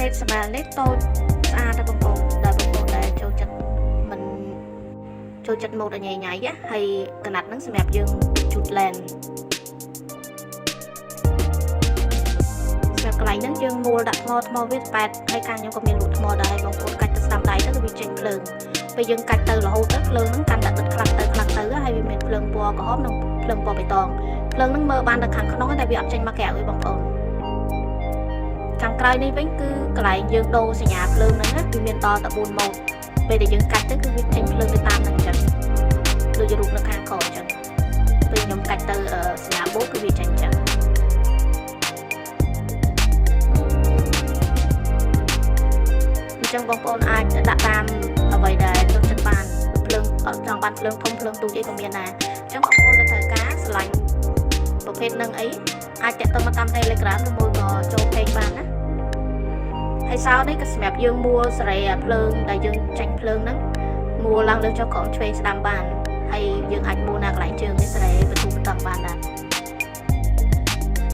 ភេទសមែលនេះតូចស្អាតតែបងប្អូនដែលបងប្អូនដែលចូលចិត្តមិនចូលចិត្តម៉ូតឲ្យញ៉ៃញ៉ៃណាហើយកណាត់ហ្នឹងសម្រាប់យើងជូតឡែនសម្រាប់កន្លែងហ្នឹងយើងមួលដាក់ថ្មថ្មវាប៉ែតហើយខាងខ្ញុំក៏មានលក់ថ្មដែរហើយបងប្អូនកាច់ទៅស្ដាំដៃទៅគឺវាចេញភ្លើងពេលយើងកាច់ទៅរហូតទៅភ្លើងហ្នឹងកាន់តែដិតខ្លាំងទៅខ្លាំងទៅហើយវាមានភ្លើងពណ៌ក្រហមនិងភ្លើងពណ៌បៃតងភ្លើងហ្នឹងមើលបានតែខាងក្នុងតែវាអត់ចេញមកក្រៅទេបងប្អូន ខាងក្រោយនេះវិញគឺកន្លែងយើងដូរសញ្ញាភ្លើងហ្នឹងណាវាមានដល់តែ4ម៉ូតពេលដែលយើងកាច់ទៅគឺវាចេញភ្លើងទៅតាមហ្នឹងអញ្ចឹងដូចជារូបនៅខាងក្រោយអញ្ចឹងពេលខ្ញុំកាច់ទៅអឺសញ្ញាបូកគឺវាចេញអញ្ចឹងអញ្ចឹងបងប្អូនអាចដាក់តាមអ្វីដែលចូលចិត្តបានភ្លើងអត់ចង់បានភ្លើងធំភ្លើងទូចអីក៏មានដែរអញ្ចឹងបងប្អូនដែលត្រូវការស្រឡាញ់ប្រភេទហ្នឹងអីអាចតាក់ទងមកតាម Telegram ឬមួយក៏ចូល page បានណា ហើយសោនេះក៏សម្រាប់យើងមួលសេរីអាភ្លើងដែលយើងចាញ់ភ្លើងហ្នឹងមួលឡើងលើចុះក្រោមឆ្វេងស្ដាំបានហើយយើងអាចមួលណាកន្លែងជើងនេះសេរីបន្ទូបន្តឹងបានដែរ។